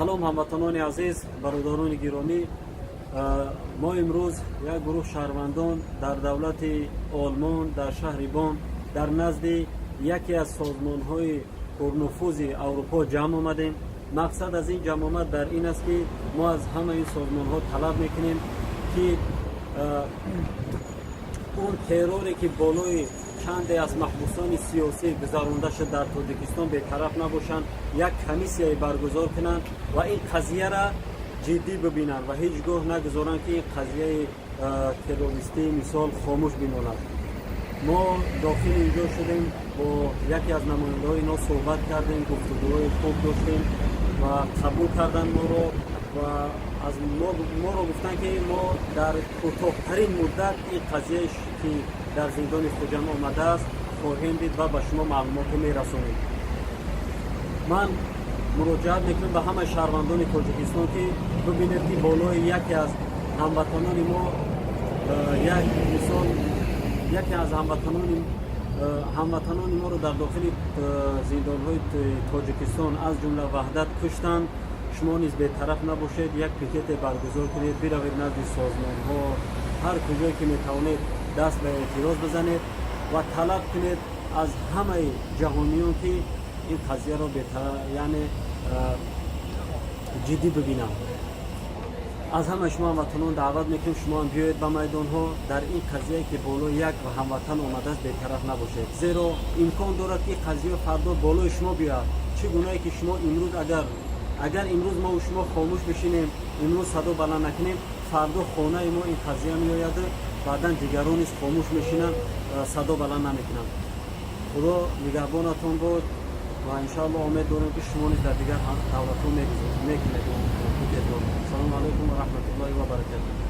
Салом, ҳамватанони азиз, бародарони гиромӣ. Мо имрӯз як гурӯҳ шаҳрвандон дар давлати Олмон, дар шаҳри Бон, дар назди яке аз созмонҳои пурнуфузи Аврупо ҷамъ омадем. Мақсад аз ин ҷамъомад дар ин аст, ки мо аз ҳамаи ин созмонҳо талаб мекунем, ки он терроре, ки болои чанде аз маҳбусони сиёсӣ гузаронда шуд дар Тоҷикистон, бетараф набошанд, як комиссияе баргузор кунанд ва ин қазияра ҷиддӣ бибинанд ва ҳеҷ гоҳ нагузоранд, ки ин қазияи террористӣ, мисол, хомӯш бимонад. Мо дохили инҷо шудем, бо яке аз намояндаҳои ино суҳбат кардем, гуфтугӯҳои хуб доштем ва қабул карданд моро ва аз моро гуфтанд, ки мо дар кӯтоҳтарин муддат ин қазияе, ки дар зиндони Хуҷанд омадааст, хоҳем дид ва ба шумо маълумотро мерасонем. Ман муроҷиат мекунам ба ҳамаи шаҳрвандони Тоҷикистон, ки бибинед, ки болои яке аз ҳамватанони мо як мисол, яке аз ҳамватанони моро дар дохили зиндонҳои Тоҷикистон, аз ҷумла Ваҳдат, куштанд. Шумо низ бетараф набошед, як пикете баргузор кунед, биравед назди созмонҳо, ҳар куҷое ки метавонед, даст ба эътироз бизанед ва талаб кунед аз ҳамаи ҷаҳониён, ки ин қазияро яъне ҷиддӣ бибинанд. Аз ҳамаи шумо ҳамватанон даъват мекунем, шумо ҳам биёед ба майдонҳо. Дар ин қазияе, ки болои як ҳамватан омадааст, бетараф набошед, зеро имкон дорад, ки қазия фардо болои шумо биёяд. Чӣ гунае ки шумо имрӯз, агар имрӯз мову шумо хомӯш бишинем, имрӯз садо баланд накунем, фардо хонаи мо ин қазия меояду баъдан дигарон низ хомӯш мешинанд, садо баланд намекунанд. Худо нигаҳбонатон бод ва иншоалло умед дорем, ки шумо низ дар дигар давлатҳо мекунед. Салому алайкум ва раҳматуллоҳи ва баракатуҳ.